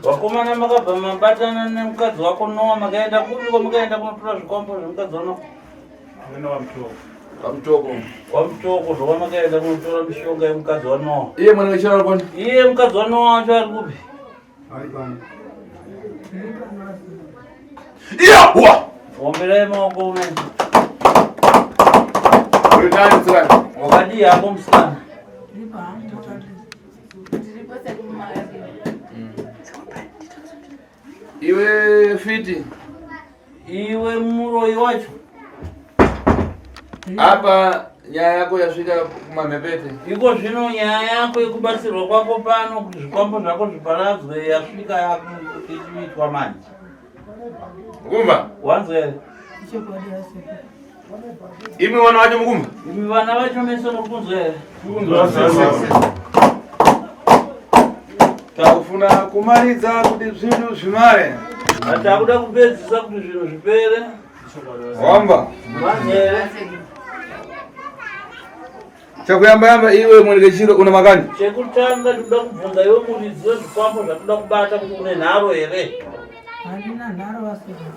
Vakomana makabva mabatana nemukadzi wako Noa makaenda kupi kwamakaenda kunotora zvikwambo zvemukadzi wanoa? Kwamutoko. Kwamutoko zvokwamakaenda kunotora mishonga yemukadzi waNoa. Iye mwana wechiraro ari kwani? Iye mukadzi waNoa wacho ari kupi? Ari pano. Iya, huwa. Omberai maoko umene. Uri nani msikana? Wakadii hako musikana? Iwe fiti. Iwe muroyi wacho. Apa nyaya yako yasvika kumamhepete. Iko zvino nyaya yako yekubatsirwa kwako pano kuti zvikwambo zvako zviparadzwe yasvika yakuitwa manje. Mukumba. Wanzwa here? Imi vana vacho mukumba. Imi vana vacho mese muri kunzwa here? Takufuna kumaridza kuti zvinhu zvimare. Takuda kupedzisa kuti zvinhu zvipere. Wamba. Wanzwa here? Chakuyamba yamba iwe mweneke chiro una makani. Chekutanga tinoda kubvunza iwe muridzi wezvikwambo zvatinoda kubata kuti une nharo here? Handina nharo vasekuru.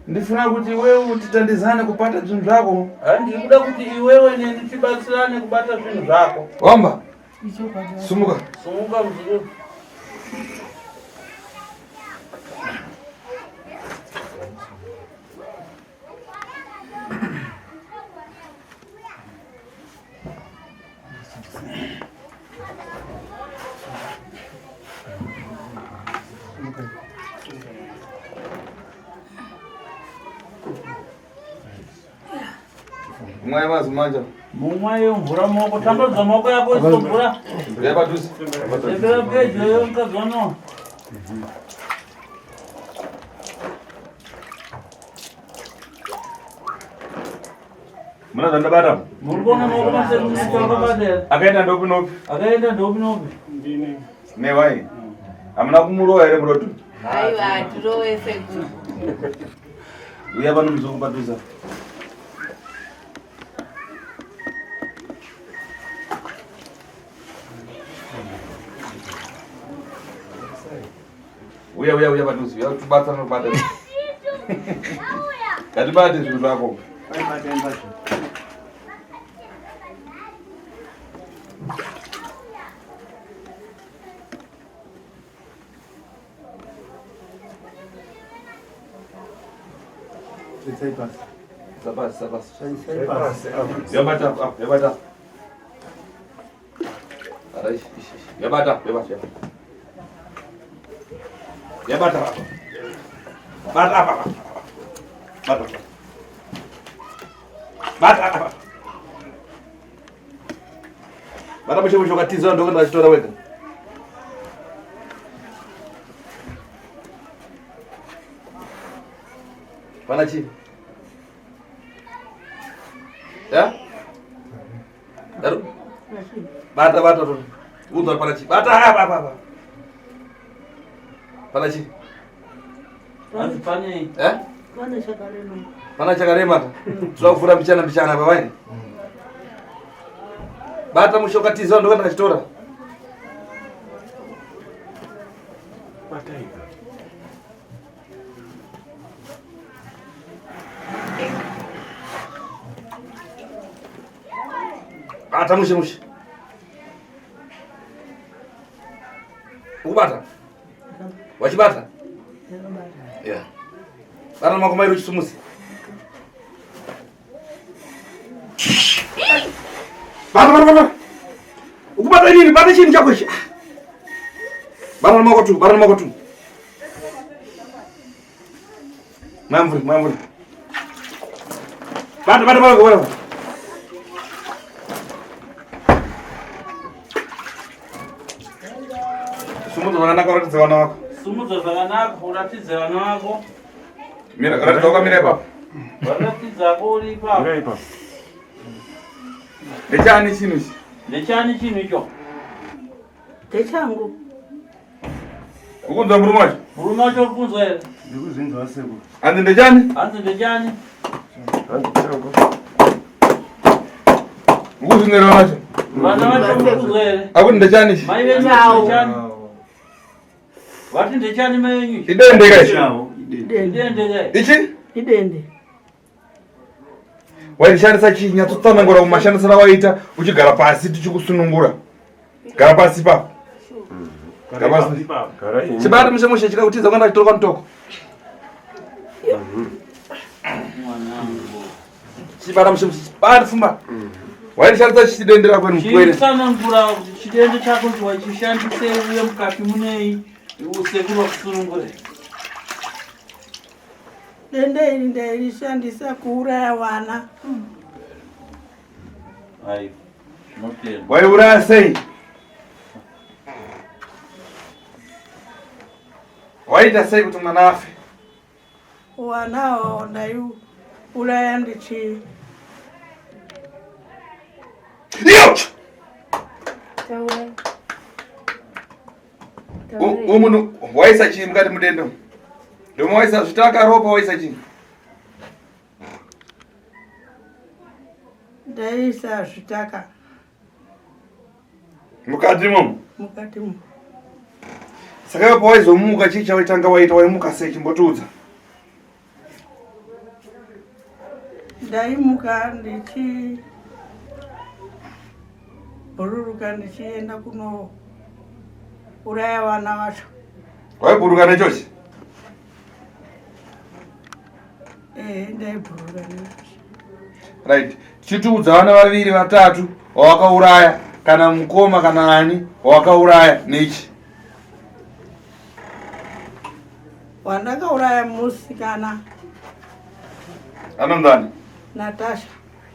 Ndifuna kuti iwewe titandizane kubata zvinhu zvako. Handiri kuda kuti iwewe neni tibatsirane kubata zvinhu zvako. Wamba. Sumuka. Sumuka muzukuru. Mumwe mazumanja. Mumwe yo mvura maoko tambadza maoko yako iso mvura. Yapadhuze. Tembera pedyo yo mukadzi wanowa. Muna zvandabata. Muri kuona maoko masekuru akabata here? Akaenda ndopi nopi? Akaenda ndopi nopi? Ndini. Newai? Hamuna kumurova here muroto? Aiwa, hatirowe sekuru. Uya pano muzukuru padhuze. Uya uya uya padhuze. Uya tibatsana nokubata. Ngatibate zvinhu zvako. Sabasi, sabasi. Yabata, yabata. Bata ichi, ichi, ichi. Yabata, yabata, yabata. Yabata apa. Bata apa. apa. Bata. apa. Bata apa. Bata mushe mushe ukatiza ndokuenda achitora wega. Pana chii? Ya? Daru. Bata bata to. Unzwa pana chii? Bata apa apa apa. Pana chii? Hanzi panei? Eh? Pane chakarema. Pana chakarema. Tinoda kuvhura mbichana mbichana apa waini. Bata mushe ukatiza ndokuenda achitora. Bata mushe mushe. Ukubata? Wachibata? Ndakabata. Yeah. Bata maoko mairi uchisumuse. Bata bata bata. Ukubata nini? Bata chinhu chako ichi. Bata maoko tu, bata maoko tu. Mamvuri, mamvuri. Bata bata bata bata. Sumudza zvakanaka uratidze vana vako. Sumudza zvakanaka uratidze vana vako. Mira, ratidza wakamira ipapo. Varatidzako uri ipapo. Mira ipapo. Ndechani chinhu ichi? Ndechani chinhu icho? Ndechangu. Ukunzwa murume wacho? Murume wacho uri kunzwa here? Ndikuzvinzwa sekuru. Hanzi ndechani? Hanzi ndechani? Hanzi changu. Ukuzvinzwa vana vacho? Vana vacho uri kunzwa here? Akuti ndechani ichi? Mai venyu Chao. ndechani? Vati ndechani mai venyu ichi? Idende ka ichi? Chao. Idende. Idende. Idende kai. Ichi? Idende. Waishandisa chii? Nyatsotsanangura kumashandisiro awaita uchigara pasi tichikusunungura. Gara pasi ipapo. Gara pasi. Gara ini. Chibata mushe mushe chikakutiza kuenda chitorwa mutoko. Mwanangu. Chibata mushe mushe. Chibata fumba. Waishandisa chidende rako mupwere. Chitsanangura kuti chidende chako ichi wachishandisei uye mukati munei usekuru vakusunungure. Dende iri ndairishandisa kuuraya vana. Ai, zvinotendwa. Waiuraya sei? Waita sei kuti mwana afe? Vana avo ndaiuraya ndichi Iyo! Taurai. Uyu munhu waisa chii mukati mudende umu? Ndomo waisa zvitaka ropa waisa chii? ndaiisa zvitaka Mukati imomo. mukati umu. Saka iwe pawaizomuka chii chawaitanga waita waimuka sei chimbotiudza. Ndaimuka ndichi bhururuka ndichienda kunouraya vana vacho. Waibhururuka nechochi? Ehe, ndaibhururuka nechochi. Right. Chitiudza vana vaviri vatatu wawakauraya kana mukoma kana ani wawakauraya nechi. Wandakauraya musikana Anonzani? Natasha.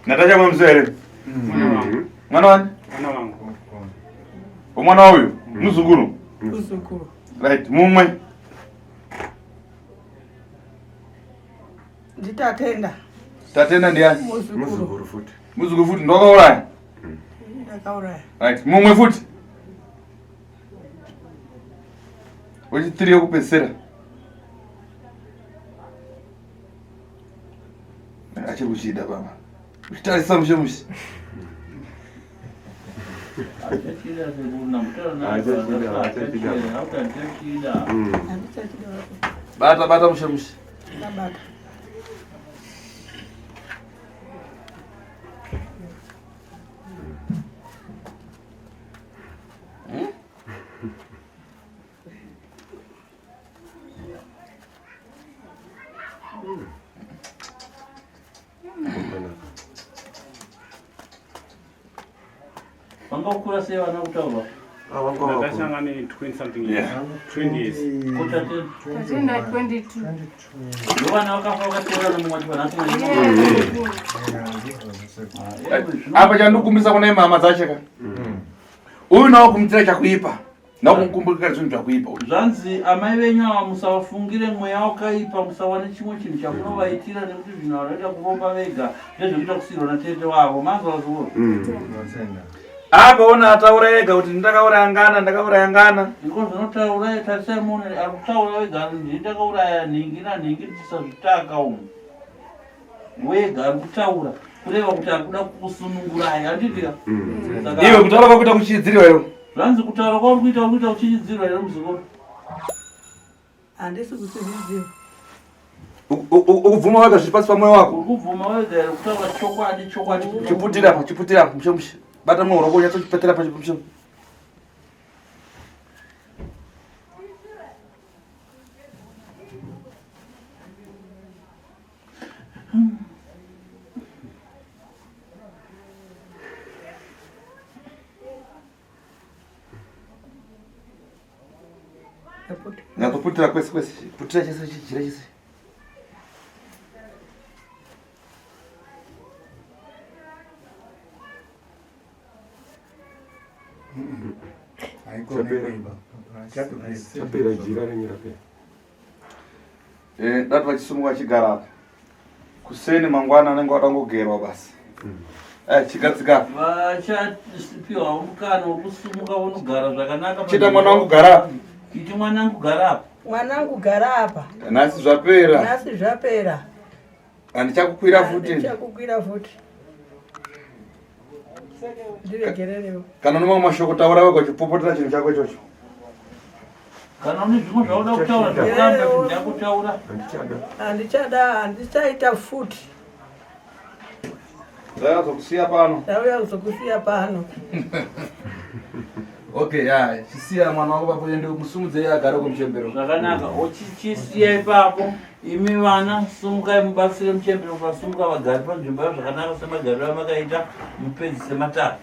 Natasha mwamuziva here? Mwana wani? Mwana wangu. Mwana uyu muzukuru. Muzukuru. Right, mumwe. Nditatenda. Tatenda ndiani? Muzukuru. Muzukuru futi. Muzukuru futi ndowakauraya. Ndakauraya. Right, mumwe futi. Wechitiri yekupedzisira. Achiri kuchida baba. Uchitarisa mushe mushe. Achachida sekuru namutaura naye. Achachida, achachida. Achachida. Handichachida vako. Bata bata mushe mushe. Ndabata. Wanga Vanga kukura sei vana kutaurwa? Ndakashanga ne 20 something years. 20 years. Kotate Tatenda 22. ndovana vakafa vakatora nomumwe wacho vanasi Apa chandikumbisa kuna imama dzacheka uyu nawo kumuitira chakuipa nakumukumbukira zvinhu zvakuipa uyu. Zvanzi amai venyu ava musavafungire mweya wakaipa, musawane chimwe chinhu chamunovaitira nekuti zvinhu vanoita kuromba vega ndezvekuita kusiyirwa natete wavo. Manzwa zvikuru? Apa ona ataura ega kuti ndakauraya ngana, ndakauraya ngana. Iko zvinotaura, tarisai muone ari kutaura wega, ndini ndakauraya nhingi nanhingi tisazvitaka umu. Wega ari kutaura kureva kuti ari kuda kukusunungurai, handitika? Saka Iwe kutaura kwakuita kuchidziriwa iwe. Zvanzi kutaura kwauri kuita, uri kuita kuchichidzirwa here muzukuru? Handisi kuchidzidzirwa. Ukubvuma wega zviri pasi pamwoyo wako. Uri kubvuma wega here kutaura chokwadi chokwadi? Chiputira apa, chiputira apa, mushe mushe. Bata mwoyo wako unyatsochipetera pa mushe. Ndapota. Nyatsoputira kwese kwese. Putira chese chijira chese. Chapera jira renyu rapera. Dati vachisumuka vachigara apa. Kuseni mangwana anenge wadangogerwa basi. Chigadzika. Vachapiwa mukana wekusumuka vonogara zvakanaka. Chita mwana wangu gara apa. Iti mwanangu gara apa. Mwanangu gara apa. Nhasi zvapera. Nhasi zvapera. Handichakukwira futi. Handichakukwira futi. Ndiregererewo. Kana une mamwe mashoko taura wega uchipopotera chinhu chako ichocho. Kana une zvimwe zvauda kutaura zvekuramba chinhu chako taura. Handichada. Handichada, handichaita futi. Ndauya kuzokusiya pano. Ndauya kuzokusiya pano. Okay, ya, chisiya mwana wako papo ende musumudzei agare kumuchembero. Zvakanaka, uchichisiya ipapo. Imi vana sumukai mubatsire muchembero pasumuka vagare panzvimbo yavo zvakanaka semagariro amakaita mupedzise matare.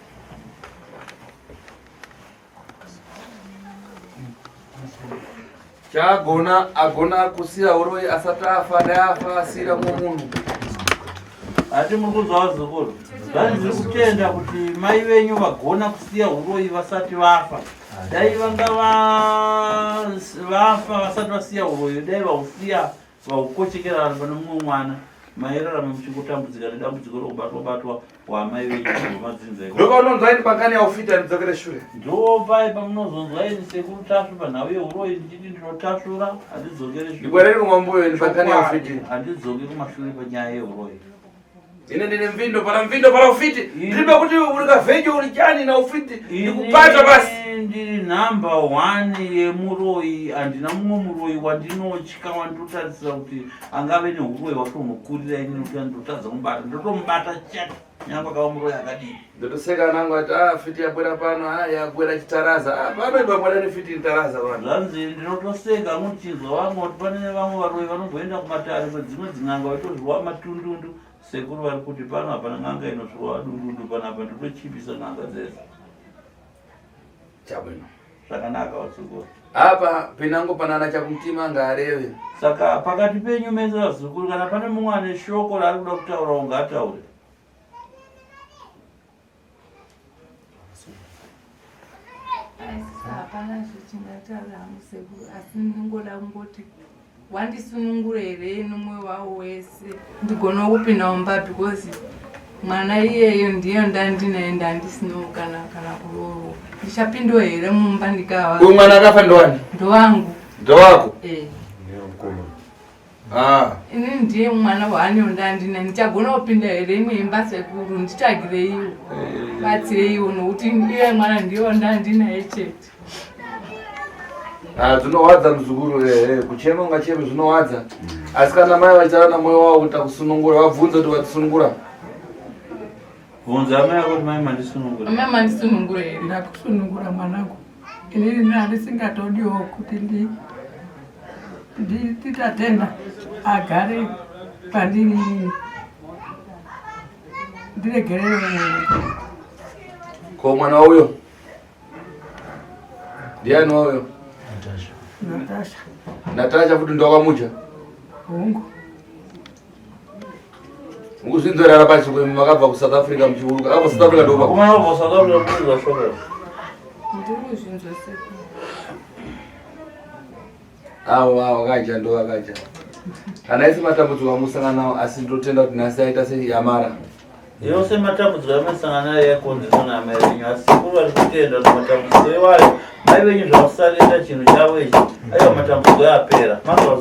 Chaagona agona kusiya uroyi asati afa, dai afa asiyira mumwe munhu. Hati muri kunzwa vazukuru? Zvanzi ndiri kutenda kuti mai venyu vagona kusiya uroyi vasati vafa. Dai vanga vafa vasati vasiya uroyi, dai vausiya vaukochekerana pane mumwe mwana, mairarama muchingotambudzika nedambudziko rokubatwa batwa hwamai venyu hwemadzinza iko. Ndopaunonzwa ini pangani yaufita ndidzokere shure. Ndo pai pamunozonzwa ini sekuru Tasvu panhau yeuroyi ndichiti ndinotasvura, handidzokere shure. Ndikwereri kumambuyo ini pangani yaufiti. Handidzoki kumashure panyaya yeuroyi. Ine ndine mvindo para mvindo para ufiti. Ndiribe kuti uri kavhejo uri chani na ufiti. Ndikupata basi. Ini ndiri nhamba 1 yemuroyi, handina mumwe muroyi wandinotya wandinotarisira kuti angave neuroyi hwake hunokurira ini nekuti ndotadza kumubata, ndotomubata chete nyangwe akava muroyi akadini. Ndotoseka nangu ati fiti yabwera pano, yabwera chitaraza. Pano ibabwera nefiti itaraza pano. Zvanzi ndinotoseka muchinzwa vamwe kuti pane vamwe varoyi vanomboenda kumatare kwedzimwe dzin'anga vachitozviwa matundundu. Sekuru vari kuti pano hapana n'anga inozviwa dundundu panapa, ndotochipisa n'anga dzese. Chabwino. Zvakanaka vazukuru. Apa pinango panana chakumtima ngaareve. Saka pakati penyu mese vazukuru, kana pane mumwe ane shoko raari kuda kutaurawo ngaataure. Asi hapana zvichinataura hangu sekuru, asi ndingoda kungoti wandisunungure here nomwoyo wawo wese ndigona kupinda mumba, because mwana iyeyo ndiyo ndandinaye, ndandisinawo kana kuroorwa. Ndichapindawo here mumba ndikava? Uyu mwana akafa ndowani? Ndowangu. Ndowako? Eh. Ndeyamukoma. Ini ndiye mwana waaniyo ndandina, ndichagona kupinda here imwe imba sekuru? Nditsvagireiwo, batsireiwo, nokuti iye mwana ndiyo ndandinaye chete. Zvinowadza muzukuru, kuchema ungacheme zvinowadza. Asi kana mai vachitaura namwoyo wavo kuti takusunungura, vabvunze kuti vatisunungura. Bvunza amai ako kuti mai mandisunungura. Amai mandisunungura here? Ndakusunungura mwanangu. Inini handisingatodiwo kuti ndiTatenda agare pandiri inini. Ndiregerere mwana. Ko mwana uyo? Ndiani wayo? Natasha. Natasha. Natasha futi ndowakamucha. Hongu. Mukuzvinzorara pachi kwe makabva ku South Africa muchiburuka. Akabva South Africa ndopa. Vakomana vabva South Africa kunzwa shoko. Ndiri kuzvinzwa sekuru. Avo avo vakaja ndo vakaja. Kana isi matambudziko amusangana nawo asi ndotenda kuti nhasi aita seyamara. Yose matambudziko amasangana nayo yakonzerwa naamai venyu asi sekuru vari kutenda kuti matambudziko iwayo mai venyu zvavasarenda chinhu chavo ichi aiwa matambudziko yapera mazwa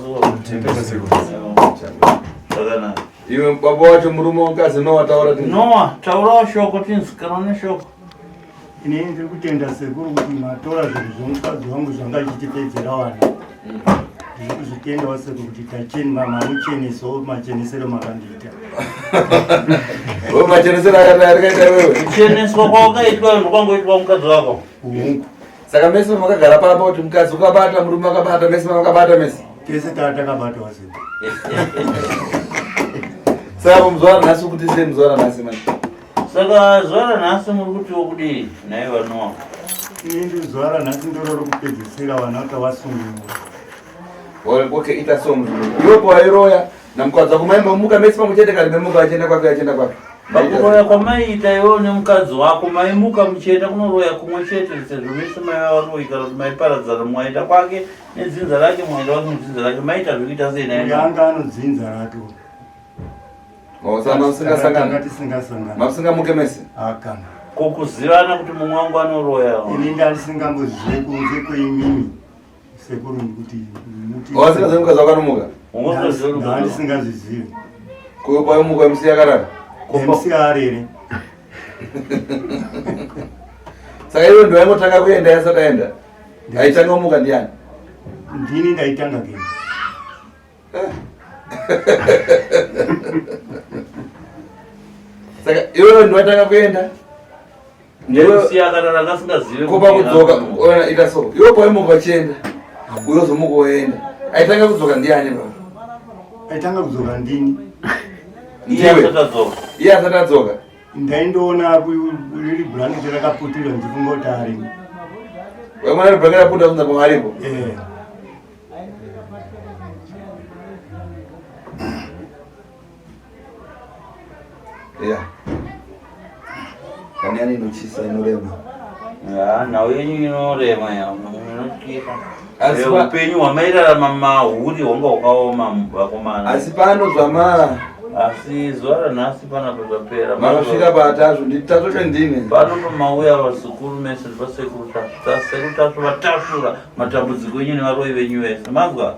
zvakanaka. Iwe baba wacho murume wakazi Noah taura tinzi. Noah taurawo shoko tinzi kana une shoko. Ini ndiri kutenda sekuru kuti matora zvinhu zvomukadzi wangu zvanga zvichitipedzera wani. Ndiri kuzvitendawo sekuru kuti tacheni mamuchenesawo machenesero makandiita. Wewe machenesero akati wewe. Kucheneswa kwawakaitwa ndokwangoitwa mukadzi wako. Hungu. Saka mese makagara papa kuti mukadzi ukabata murume akabata mese makabata mese. Tese taa takabatwa sekuru. Saka muzuva ranhasi kuti sei muzuva ranhasi manje? Saka zuva ranhasi muri kutiwo kudii nhai vaNoah? Ini ndi zuva ranhasi ndoro rokupedzisira vana vakavasunungura. Okay, ita so muzukuru. Iwe pawairoya namukadzi wako maimbomuka mese pamwe chete kana memuka achienda kwake achienda kwake. Pakuroya kwamaiita iwewe nemukadzi wako maimuka muchienda kunoroya kumwe chete sezvo mese maiva varoyi kana kuti maiparadzana mumwe aenda kwake nedzinza rake mumwe aenda kwake nedzinza rake maiita zvekuita sei naye? Uyo anga anodzinza rake. Masingasangana. Tisingasangana. Masingamuke mese. Akana. Ko kuzivana kuti mumwe wangu anoroya. Ini ndandisingambozvizive kunze kweimimi sekuru kuti muti. Wasingazivi mukadzi wako anomuka? Ndandisingazvizivi. Ko payomuka MC akarara? MC arere. Saka iwe ndiwe waingotanga kuenda yasati aenda? Aitanga kumuka ndiani? Ndini ndaitanga kuenda. Saka iwewe ndiwatanga kuenda Ndekusiya akarara asingazive kopa kudzoka ona ita so iwe pawaimuka uchienda uyozomuka woenda aitanga kudzoka ndiani baba Aitanga kudzoka ndini. Iye asati adzoka. Iye asati adzoka. Ndaindoona riri blanket rakaputirwa ndichifunga kuti arimo. Waimona riri blanket raputirwa kunza pamwe aripo? Eh. Yeah. Kani yani inochisa inorema. Ya, nhau yenyu inorema ya, inotyisa. Asi Eh, upenyu hwamairarama mahuri hwanga hwakaoma vakomana. Asi pano zvama asi zuva ranhasi panapa zvapera. Makasvika paTasvu, ndiTasvu cho ndini. Pano pamauya vazukuru mese ndivasekuru Tasvu. Tasekuru Tasvu vatasvura matambudziko enyu nevaroyi venyu vese. Manzwa?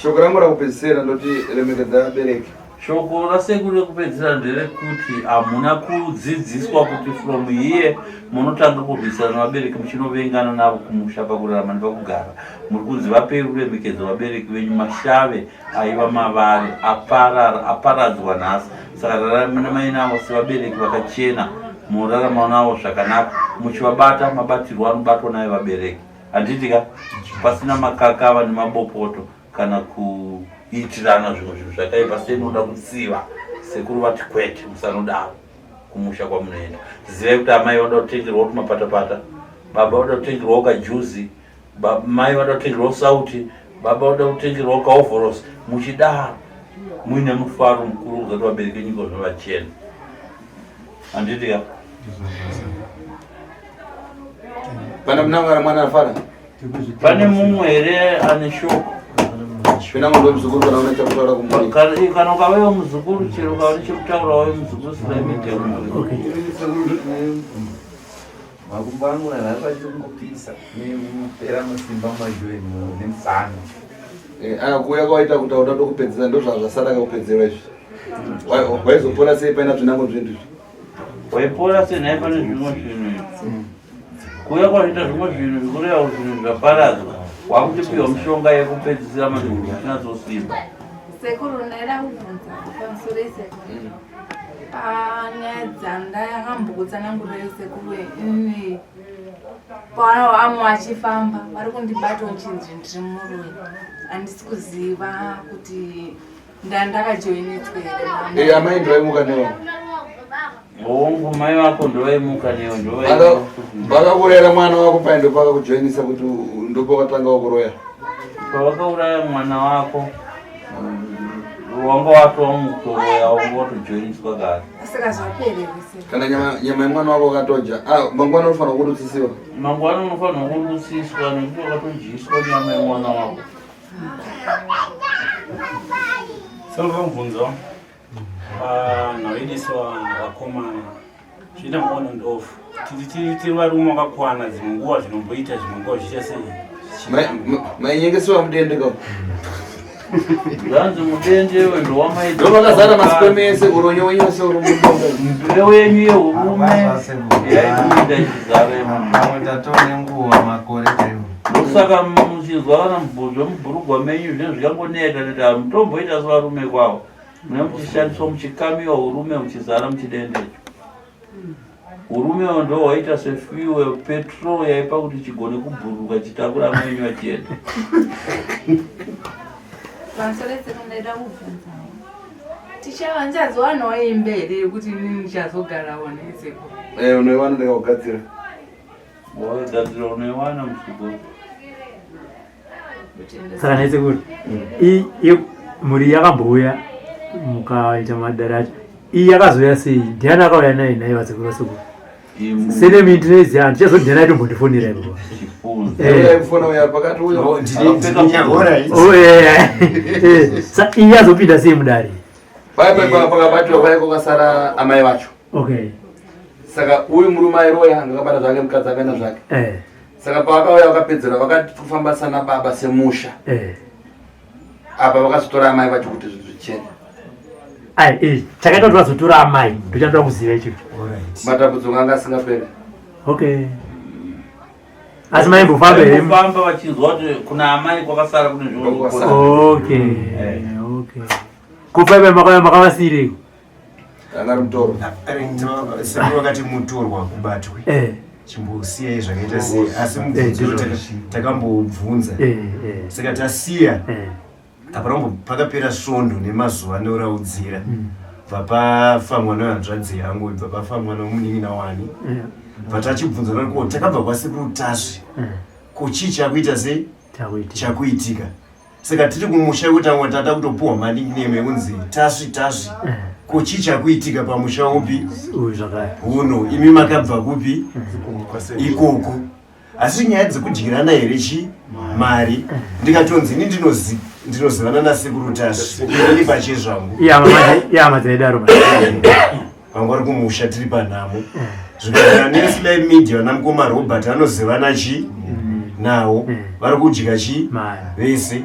Shoko rangu rakupedzisira ndoti remekedza vabereki. Shoko rasekuru rekupedzisira nderekuti hamuna kudzidziswa kuti from here munotanga kurwisana nevabereki muchinovengana navo kumusha pakurarama nepakugara. Muri kunzi vapei ruremekedzo vabereki venyu mashave aiva mavari aparara aparadzwa nhasi. Saka raramai navo sevabereki vakachena morarama navo zvakanaka muchivabata mabatirwo anobatwa nayo vabereki. Handiti ka pasina makakava nemabopoto kana kuitirana zvimwe zvinhu zvakaipa senoda kutsiva sekuru vati kwete musanodaro kumusha kwamunoenda zivai kuti amai vanoda kutengerwawo tumapatapata baba vanoda kutengerwawo kajuzi mai vanoda kutengerwawo sauti baba vanoda kutengerwawo kaovhorosi muchidaro muine mufaro mukuru kuzati vabereki venyika zvavachena handiti ka Pane munangara mwana afara? Pane mumwe here ane shoko? Pina munhu wemuzukuru kana une chekutaura kumhuri. Kana ukavaiwa muzukuru chero ukava nechekutaura wave muzukuru silaimite. Makumbo angu nanhasi achiri kungopisa nekupera masimba mumajoini nemusana. Eh, aya kuuya kwawaita kuti auda ndokupedzera ndozvazvasara kakupedzerwa izvi. Waizopora sei paina zvinango zvinhu izvi? Waipora sei nhai pane zvimwe zvinhu izvi? Kuuya kwazviita zvimwe zvinhu zvikureva kuti zvinhu zvaparadzwa wakutipiwa mishonga yekupedzisira manje kuti zvinatsosimba. Sekuru ndaida kubvunza pamusoro sekuru. Panyaya dzandakambokutsanangurirai sekuru ini pano vamwe vachifamba vari kundibata uchinzi ndiri muroyi handisi kuziva kuti. Ndandakajoinitswa here? Eh, amai ndovaimuka newe. Hongu, mai vako ndovaimuka newe, ndovaimuka. Vakakurera mwana wako pai ndopakakujoinisa kuti ndopakatanga wakuroya. Pavakauraya mwana wako wanga watova mukutoroya, wanga watojoiniswa kare. Saka zvaperere sei? Kana nyama yemwana wako wakatodya, ah, mangwana unofanira kurutsisiwa. Mangwana unofanira kurutsiswa nekuti wakatodyiswa nyama yemwana wako. Saka mubvunzo nhau vakomana zviita on and off, tiri varume vakakwana, dzimwe nguva zvinomboita, dzimwe nguva zvichiita sei? Mainyengesewa mudende ka. Zvanzi mudende wendowamaita. Ndomakazara masperm ese, uronyo wenyu wese uri mudende. Mbeu yenyu yehurume yaibuda ichizaremo. Pamwe tatone nguva, makore chaiwo. Ndosaka muchinzwa kana zvemubhurugwa menyu zvinenge zvikangoneta neta, hamutomboita sevarume kwavo. Mune muchishandiswa, muchikamiwa urume muchizara muchidendecho. Urumewo ndo hwaita sefuel, petrol yaipa kuti chigone kubhururuka chitakura mwenyu achienda. Pamusoro sekuru, ndaida kubvunzawo. Tichava ndichazowanawo imba here yekuti inini ndichazogarawo nesekuru? Eh, unoiwana, ndikakugadzira. Wagadzira, unoiwana muchigoro. Saka nhai sekuru, mhuri yakambouya mukaita madare acho, iyi yakazouya sei? Ndiani akauya naye nhai vasekuru? Vasekuru, senemi ndinoiziva, handichazoti ndiani aitombondifonera ipapo. Fona uya pakati uyo. Oh, Sa iyi yazopinda sei mudare? Pai pai pakabatiwa pai kwakasara amai vacho. Saka uyu murume airoya angakabata zvake, mukadzi akaenda zvake. Saka pavakauya vakapedzera vakati kufamba sana baba semusha. Apa vakazotora amai vacho kuti zvinhu zvichene. Ai, chakaita kuti vazotora amai ndochandoda kuziva ichocho. Matambudziko anga asingaperi. Okay, asi maimbofamba here? Famba vachinzwa kuti kuna amai kwakasara kune zvinhu. Okay, ko paipai makauya makavasiyireko? Anga ari mutoro. Sekuru vakati mutorwa kubatwe. Chimbosiyai zvakaita sei, asi mubvunzo takambobvunza. Saka tasiya hapana, pakapera svondo nemazuva anoraudzira, bva pafa mwana wehanzvadzi yangu, bva pafa mwana wemunin'ina wani. Bva tachibvunzana ko takabva kwasekuru Tasvi, ko chii chakuita sei? Chakuitika. Chakuitika. Saka tiri kumusha wekutanga tata kutopuhwa manickname ekunzi Tasvi, Tasvi. Ko chii chakuitika pamusha upi? Uyu zvakare. Uno imi makabva kupi ikoko? Asi nyaya dzekudyirana here chi mari, ndikatonzi ini ndinozivana nasekuru Tasvi inini pachezvangu. Ihama dzaidaro. Vanga vari kumusha tiri panhamo, zvikagara neSly Media, vana mukoma Robert anozivana chi nawo, vari kudya chi Mari. vese.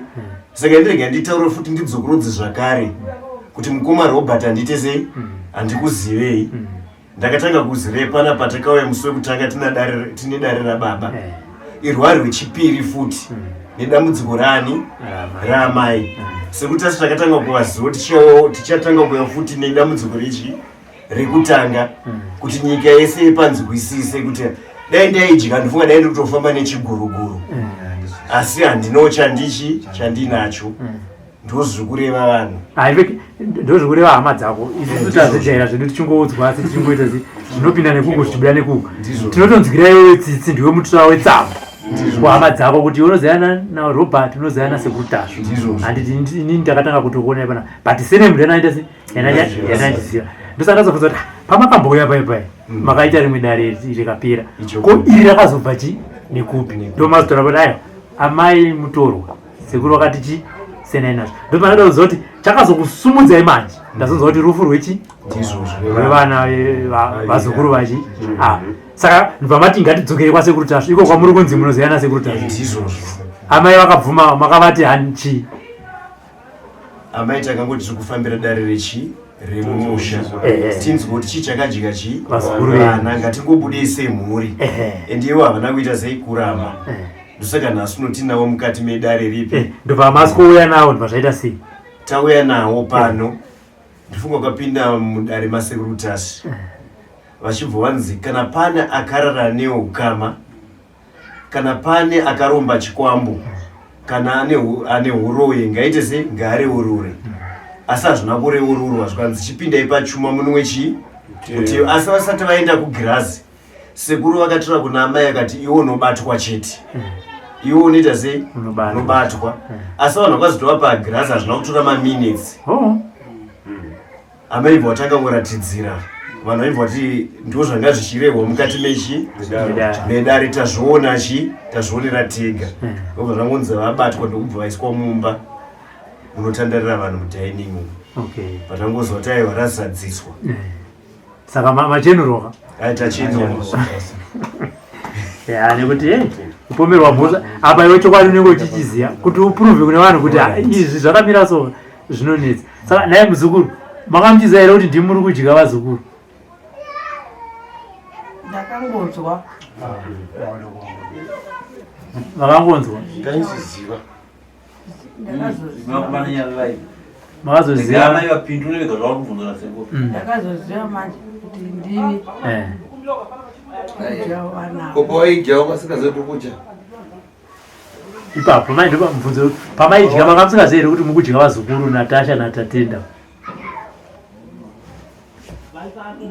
Saka ndirega nditaure futi, ndidzokorodze zvakare kuti mukoma Robert handite sei, handikuzivei. Ndakatanga kuzivei pana patakauya musi wekutanga tine dare rababa. Irwari rwechipiri futi nedambudziko rani, raamai. Sekuti asi takatanga kuvaziva, tichatanga kuuya futi nedambudziko rechi rekutanga kuti nyika yese ipanzwisise kuti dai ndaidya, ndifunga dai ndikutofamba nechiguruguru, asi handinawo chandichi chandinacho. Ndozviri kureva vanhu. Hai, ndozvikureva hama dzako. Isusu tazvijaira zvedu tichingoudzwa, asi tichingoita zvinopinda nekuku zvichibuda nekuku. Tinotonzwira iwewe tsitsi, ndiwe mutsva wetsamba kuhama dzako kuti unoziyana naRobert, unoziyana nasekuru Tasvu. Handiti inini ndakatanga kutokuona ipana, but sene yanaita se yanandiziva, ndosaka ndazobvunza kuti, "Ah, pamakambouya pai pai makaita rimwe dare rikapera, ko iri rakazobva chi nekupi?" Ndo mazotora kuti aiwa, amai mutorwa, sekuru vakati chi senai nazvo. Ndopanoda kuziva kuti chakazokusumudzai manje. Ndazonzwa kuti rufu rwechi rwevana vazukuru vachi. Ah, saka ndibva mati ngatidzokere kwasekuru Tasvu, iko kwamuri kunzi munoziyana nasekuru Tasvu. Ndizvozvo. Amai vakabvuma, makavati hanchi? Amai takangoti tiri kufambira dare rechi remusha, tinzwe kuti chii chakadya chi Vazukuru vedu. vana, ngatingobudei semhuri. And ivo havana kuita sei, kuramba. Ndosaka nhasi uno tinawo mukati medare ripi. Ndobva maswouya nawo, ndobva zvaita sei? Tauya nawo pano, ndifunga ukapinda mudare masekuru Tasvi, vachibva vanzi kana pane akarara neukama, kana pane akaromba chikwambo, kana ane uroyi, ngaite sei, ngaareurure. Asi hazvina kureururwa zvikanzi chipindai pachuma munwe chii muteyo. Asi vasati vaenda kugirazi sekuru vakatura kuna amai akati iwe unobatwa chete iwe unoita sei unobatwa asi vanhu vakazotova pagirazi hazvina kutora maminutes oh. Amai ibva watanga kuratidzira vanhu vaibva vati ndo zvanga zvichirehwa mukati mechi medare tazviona chi tazvionera tega hmm. ndobva zvangonzi vabatwa ndokubva vaiswa mumba munotandarira vanhu mudining umu vatangozwa kuti aiwa razadziswa hmm. Saka machenurwa tachenurwa ya nekuti hey, kupomerwa mhosva apa iwe chokwadi unenge uchichiziva kuti uprove kune vanhu kuti ah, izvi zvakamira so zvinonetsa saka naye muzukuru makamuchiziva here kuti ndimi muri kudya vazukuru ndakangonzwa makangonzwa ndaiziziva makazoziva mai vapindure vega zvavari kubvunza nasekuru mm. ndakazoziva manje kuti ndini eh. kopo waidya wakasingazivi kuti kudya ipapo mai ndopa mubvunzo pamaidya manga musingazivi here kuti mukudya vazukuru natasha natatenda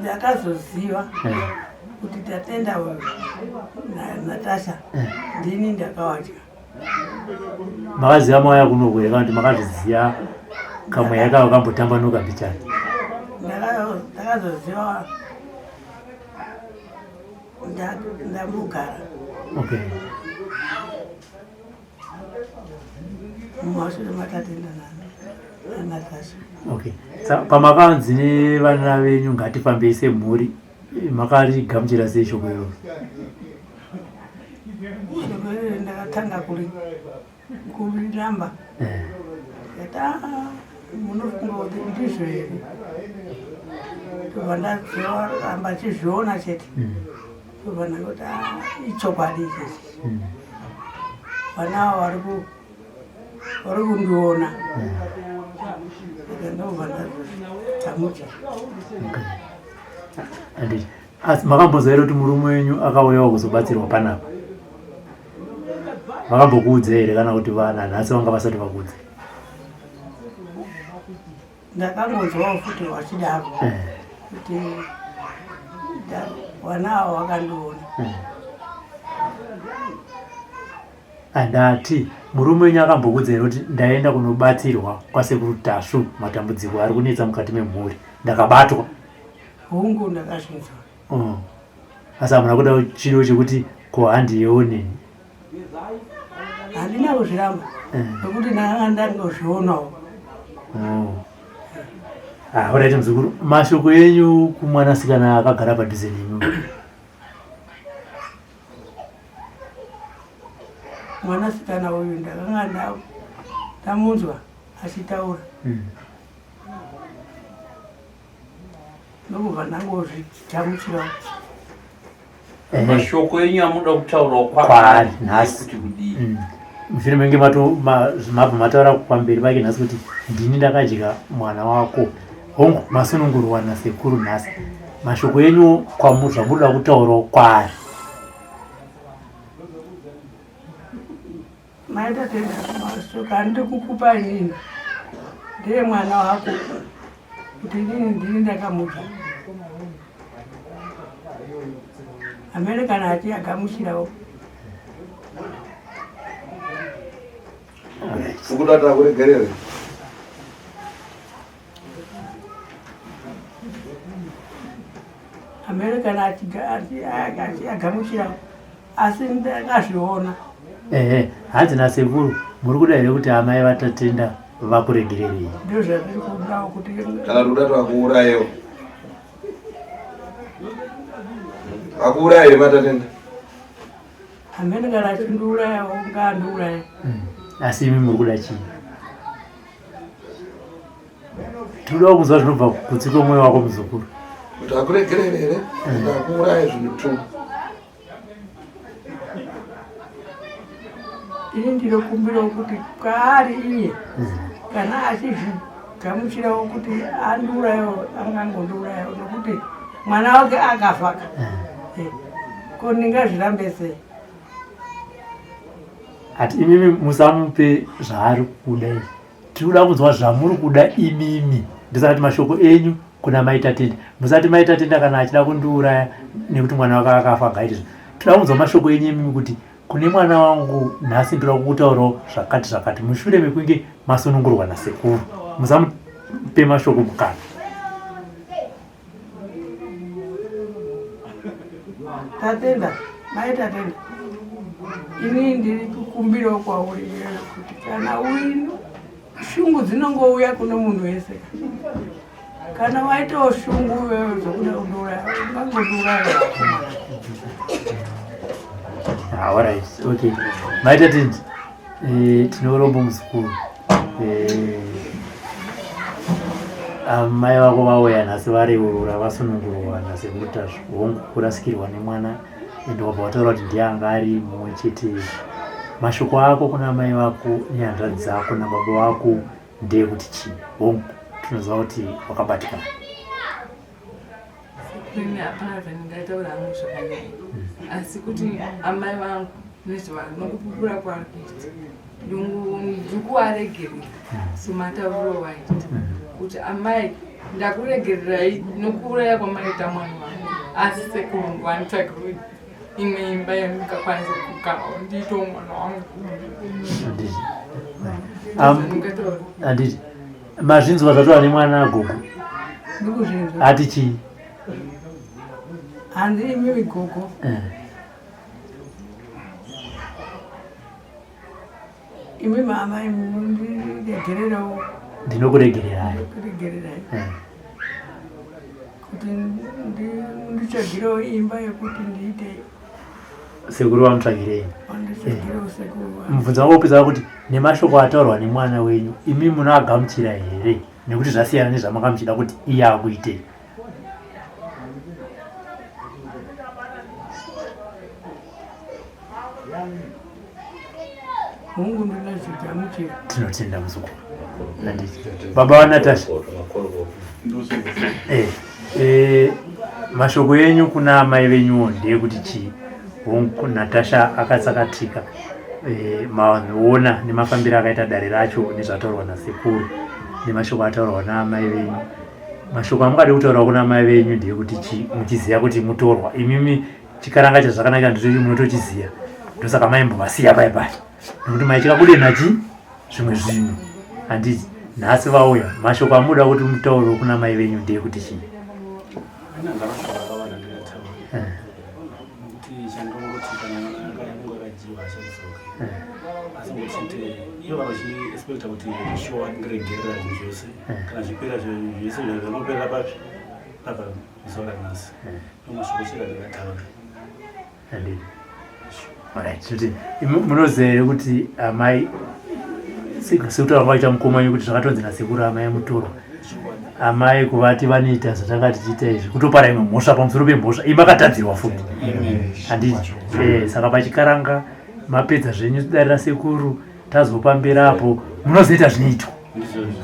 Ndakazoziva eh. kuti Tatenda uyu naNatasha eh. ndini ndakavadya. Makaziva mauya kuno here kana kuti makazviziva kamweya kavo kambotamba nokambichana? Ndakazoziva ndamugara. Okay. Mumashure matatenda naNatasha. Okay. Sa pamakanzi nevana venyu ngatifambei semhuri makarigamuchira sei shoko iroro? Shoko iroro ndakatanga kuriramba. Eh. Ndikati ah, munofunga kuti ndizvo here? Ndobva ndazoramba chizviona chete. Mm. Ndobva ndangoti ah, ichokwadi ichechi. Mm. Vana ava vari ku vari kundiona. Mm. Ndobva ndazotsamudza. Okay. Anditi asi makambonzwa here kuti murume wenyu akauyawo kuzobatsirwa panapa? Vakambokuudza here kana kuti vana nhasi vanga vasati vakuudza? Ndakangonzwawo futi vachidaro eh. kuti vana avo vakandiona. Eh. Andati murume wenyu akambokuudza here kuti ndaenda kunobatsirwa kwasekuru Tasvu matambudziko ari kunetsa mukati memhuri ndakabatwa? Hongu ndakazvinzwa. Oh. Asi hamuna kuda chido chekuti ko handiyewo neni? Handina kuzviramba eh. nekuti ndanga ndangozvionawo. Oh. Ah, alright muzukuru, mashoko enyu kumwanasikana akagara padhuze nemi. Mwanasikana uyu ndakanga ndamunzwa achitaura. Mm. Ndokubva ndangozvigamuchirawo. Mashoko enyu amunoda kutaurawo kwaari nhasi kuti kudii? Mm. Mushure menge mabva mataura pamberi pake nhasi kuti ndini ndakadya mwana wako. Hongu masunungurwa nasekuru nhasi. Mashoko enyu zvamunoda kutaurawo kwaari. Mai Tatenda, mashoko andiri kukupa inini ndeye mwana wako kuti inini ndini ndakamudya. Amene kana achiagamuchirawo. Ukuda takuregerere. Amene kana achiagamuchirawo asi ndakazviona. Ehe, hanzi nasekuru muri kuda here kuti amai vaTatenda vakuregererei? Ndozvandiri kudawo kuti kana toda takuurayewo vakuuraya here maTatenda? Amene kana achindiurayawo ngaandiuraye. Hmm. Asi imi muri kuda chii? Tinoda kunzwa zvinobva kutsi kwemwoyo wako muzukuru. Kuti akuregerere here? Kuti akuuraye zvinhu tu. Ini ndinokumbirawo kuti kwaari iye kana achizvigamuchirawo kuti andiurayewo angangondiurayawo nokuti mwana wake akafa ka. Eh, ko ndingazvirambe sei? Ati imimi musamupe zvaari kuda izvi. Tiri kuda kunzwa zvamuri kuda imimi. Ndosaka ti mashoko enyu kuna mai Tatenda. Musati mai Tatenda kana achida kundiuraya nekuti mwana wake akafa ngaite zvo. Toda kunzwa mashoko enyu imimi kuti kune mwana wangu nhasi ndoda kukutaurawo zvakati zvakati mushure mekunge masunungurwa nasekuru. Musamupe mashoko mukana. Tatenda, mai Tatenda, ini ndiri kukumbirawo kwauri iwewe kuti kana uino shungu dzinongouya kune munhu wese kana waitawo shungu iwewe dzokuda kundiuraya ungangondiuraya. Ah, alright, okay. Mai Tatenda, eh, tine urombo muzukuru. Eh, amai vako vauya nhasi vareurura vasunungurwa nasekuru Tasvu. Hongu kurasikirwa nemwana ende wabva wataura kuti ndiye anga ari mumwe chete. Mashoko ako kuna amai vako nehanzvadzi dzako nababa vako ndeyekuti chii? Hongu tinoziva kuti wakabatikana. Ini hapana zvandingataura hangu zvakanyanya asi kuti amai vangu nezvavanokupupura kwaari kuita ndikuvaregerera sematauriro waita kuti amai ndakuregererai nokuuraya kwamaita mwana wangu asi sekuru vanditsvagirwe imwe imba yandingakwanisa kugarawo ndiitewo mwana wangu. Handiti mazvinzwa zvatova nemwana gogo ati chii? Hanzi imimi gogo eh. Imi mama mundiregererewo. Ndinokuregererai. Ndinokuregererai. Eh. Kuti nditsvagirewo imba yekuti ndiite sekuru vamutsvagirei. Eh. Mubvunzo wangu wopedza kuti nemashoko ataurwa nemwana wenyu imi munoagamuchira here nekuti zvasiyana nezvamanga muchida kuti iye akuitei. Mungu ndinazvigamuchira. Tinotenda muzukuru. Handiti. Baba vaNatasha. Eh, eh, mashoko enyu kuna amai venyuwo ndeyekuti chii? Hongu Natasha akatsakatika. Eh, maona nemafambiro akaita dare racho nezvataurwa nasekuru nemashoko ataurwa naamai venyu. Mashoko amungade kutaura kuna amai venyu ndeyekuti chii? Muchiziva kuti mutorwa imimi chikaranga chazvakanaka ndizvo munotochiziva ndosaka maimbovasiya pai pai nekuti maichika kudenha chi zvimwe zvinhu handiti nhasi vauya mashoko amuda kuti mutauro kuna mai venyu ndeyekuti chii kana zvipera zvese zvinoperera papi papa zuva ranhasi Munoziva here kuti amai sekutaura kwaita mukoma wenyu kuti zvakatonzi nasekuru amai mutorwa amai kuvati vanoita zvatanga tichiita izvi kutopara imwe mhosva pamusoro pemhosva imi makatadzirwa futi handiti eh, saka pachikaranga mapedza zvenyu dare rasekuru tazopambera apo munozoita zvinoitwa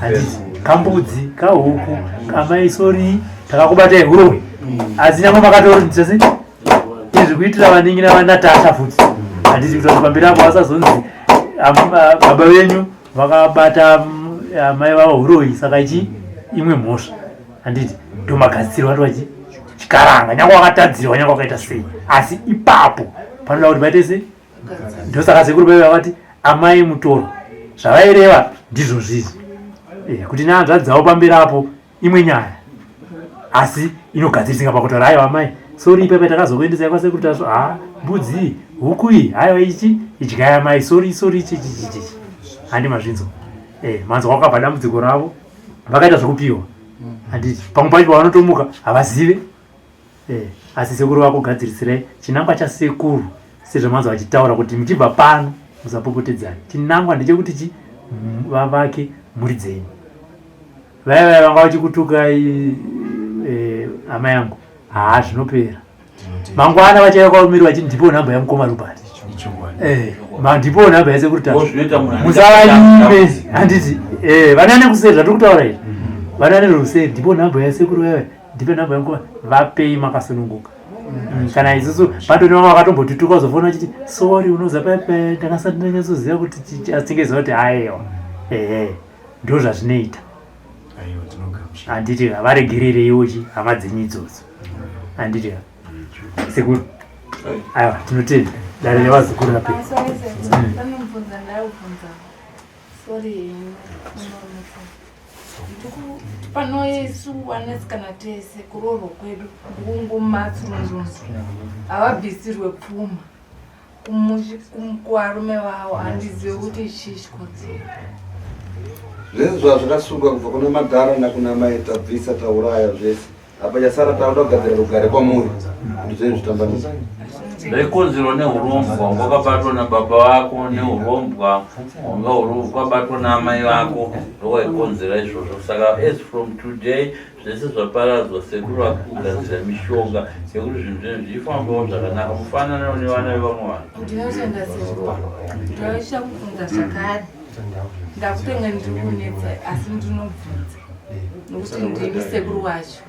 handiti kambudzi kahuku kamai sori takakubatai huroyi mm. asi nyangwe makatorinzisa sei izvi kuitira vanin'ina vanatasha futi handiti kuita kuti pamberi apo vasazonzi baba venyu vakabata amai vavo huroyi saka ichi imwe mhosva handiti ndomagadzirwa ati vachi chikaranga nyangwe wakatadzirwa nyangwe wakaita sei asi ipapo panoda kuti vaite sei ndosaka sekuru vaiva vati amai mutoro zvavaireva ndizvo zvizvi eh, kuti nehanzvadzi dzavo pamberi apo imwe nyaya asi inogadzirisika pakutaura aiwa amai sori ipepe takazokuendesai kwasekuru tasvo ha mbudzi iyi huku iyi haiwa ichi idyai amai sori sori ichi ichi ichi ichi handi mazvinzwa eh, manzwa kwakabva dambudziko ravo vakaita zvekupiwa handiti pamwe pacho pavanotomuka havazive Eh, asi sekuru vakugadzirisirai chinangwa chasekuru sezvamanzwa vachitaura kuti muchibva pano musapopotedzani chinangwa ndechekuti chi vavake mhuri dzenyu vaya vaya vanga vachikutukai eh, hama yangu haa zvinopera mangwana vachauya kwaumiri vachiti ndipo nhamba yamukoma Robert eh, ndipo nhamba yasekuru tatu musavanyime handiti eh, vanane kuseri zvatiri kutaura izvi vanane ruseri ndipo nhamba yasekuru vaya ndipe nhamba yangu vapei makasununguka mm, kana isusu patone vamwe vakatombotituka uzofona vachiti sorry unoza pepe ndakasati ndanyatsoziva kuti asingeziva kuti aiwa ehe. Ndo zvazvinoita. Handiti havaregerereiwo chi hama dzenyu idzodzo. Handiti sekuru. Aiwa tinotenda dare revazukuru rapera. Sorry pano isu vanasikana tese kuroorwa kwedu ndikungomatsurunzunzu havabvisirwe pfuma kuvarume vavo handizive kuti chii chikonzero zvese zvazvakasungwa kubva kuna madhara nakuna mai tabvisa tauraya zvese apa chasara takuda kugadzira rugare kwamuri kuti zvenyu zvitambanuke zvaikonzerwa neurombwa hwanga wakabatwa nababa vako neurombwa hwanga hwakabatwa naamai vako ndokwaikonzera izvozvo saka as from today zvese zvaparadzwa sekuru vakugadzira mishonga yekuti zvinhu zvenyu zvifambewo zvakanaka mufananawo nevana vevamwe vanhu ndinotenda sekuru ndinoita kubvunza zvakare ndakutenga ndiri kunetsa asi ndinobvunza nokuti ndimi sekuru wacho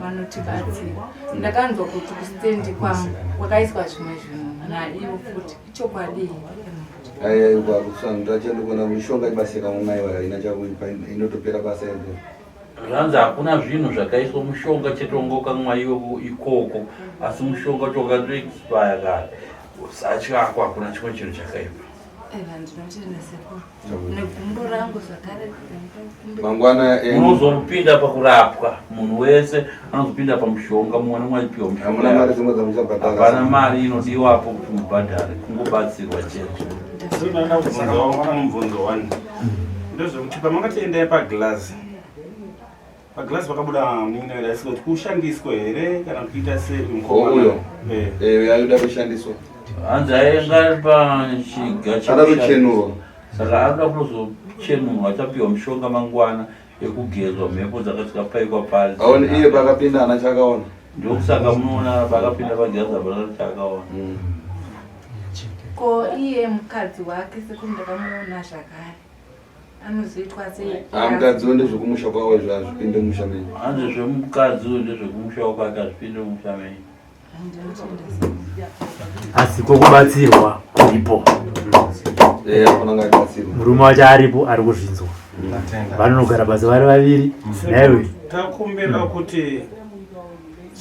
vanotibatsira ndakanzwa kuti kustendi kwangu kwakaiswa zvimwe zvinhu naivo futi ichokwadi aiwakusandacha mishonga ibasa yakamumaiwa haina chakuipa inotopera basa yedu zvanzi hakuna zvinhu zvakaiswa mushonga chete wanga ukamwa iwe ikoko asi mushonga wacho wakatoexpire kare usatya ako hakuna chimwe chinhu chakaipa negumbo rangu zvakare mangwana eh, unozopinda pakurapwa munhu wese anozopinda pamushonga mumwe nemumwe achipiwa hamuna mari dzimwe dzamuchabhadhara hapana mari inodiwapo kuti mubhadhare kungobatsirwa chete mubvunzo one ndozvekuti pamakati endai paglazi paglazi pakabuda munin'ina wedu asi kuti kushandiswa here kana kuita sei uyo eh. eh, ayoda kushandiswa hanzi ainga ari pachiga ada kuchenurwa saka anoda kuzochenurwa achapiwa mushonga mangwana yekugezwa mhepo dzanga dzikapaikwa pari aone iye pakapinda ana chakaona ndokusaka munoona pakapinda pageza pana chakaona mm. ko iye mukadzi wake sekuru ndakamuona zvakare anozoitwa sei ah, mukadzi uyo ndezvekumusha kwavo izvo hazvipinde mumusha menyu hanzi zvemukadzi uyo ndezvekumusha kwake hazvipinde mumusha menyu asi kokubatsirwa kuripo eh, murume wacho aripo ari kuzvinzwa vanonogara basa vari vaviri naiwe takumbira kuti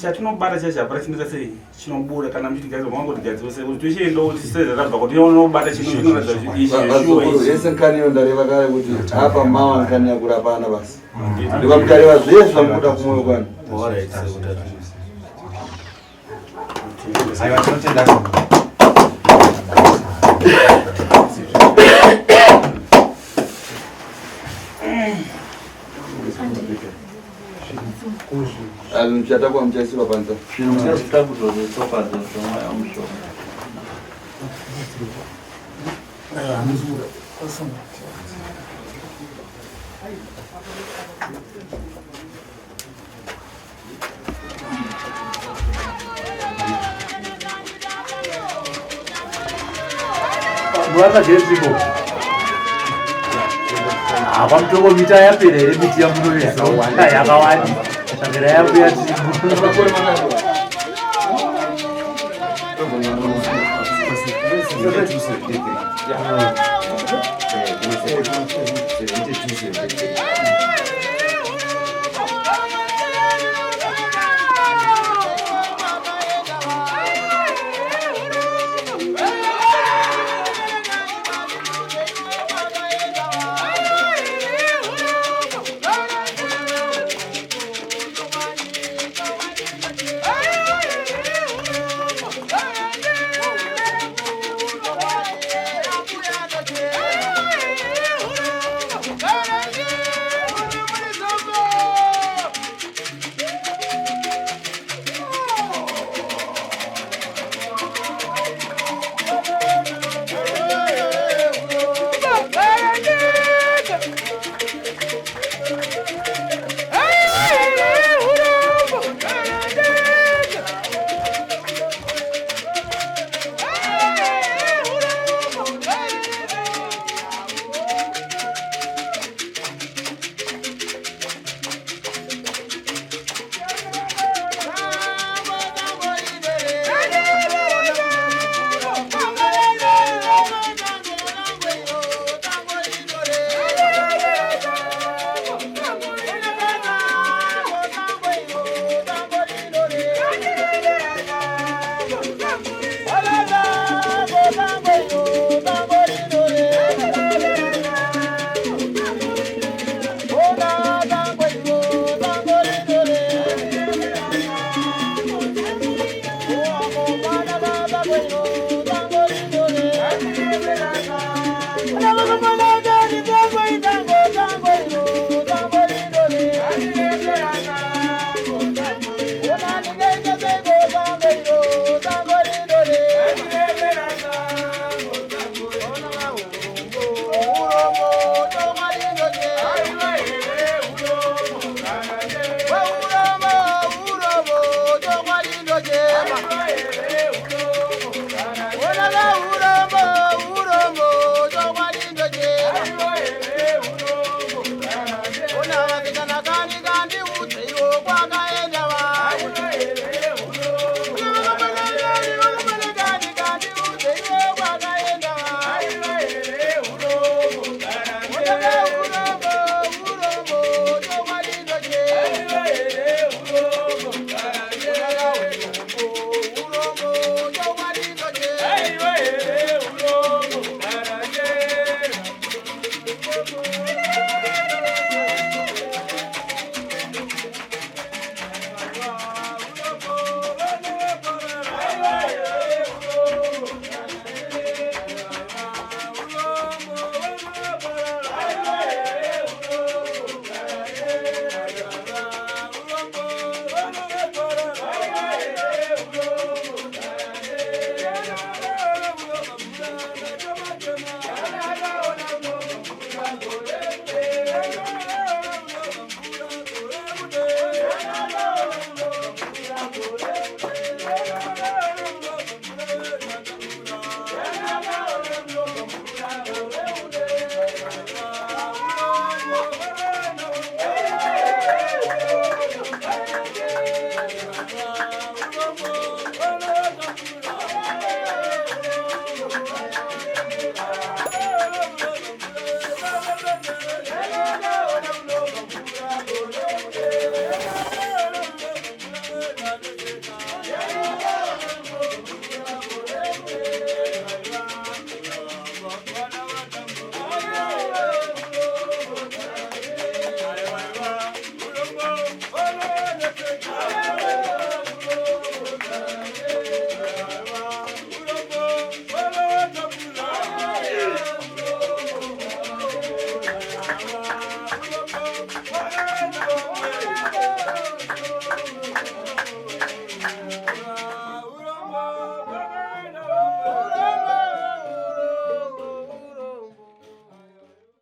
chatinobata chacho hapana chinoita sei chinobuda kana muchitigadzira mangotigadzira sei kuti tochienda kuti sezvatabva kuti unobata chino chinoratidza kuti ichi shuwa ichi yese nkani iyo ndareva kare kuti apa mawa nkani yakurapa ana basi ndikamutareva zvese zvamukuda kumwoyo kwanu Aiwa tinotenda. Muchatakwa muchaisirwa panze. Zvinhu muchazotakudzwa netsoka dzomweya mushonga. Vakageziko. Ah, kwamutoko mita yapera here miti yamunoveza yakawanda saka yakuya tiri.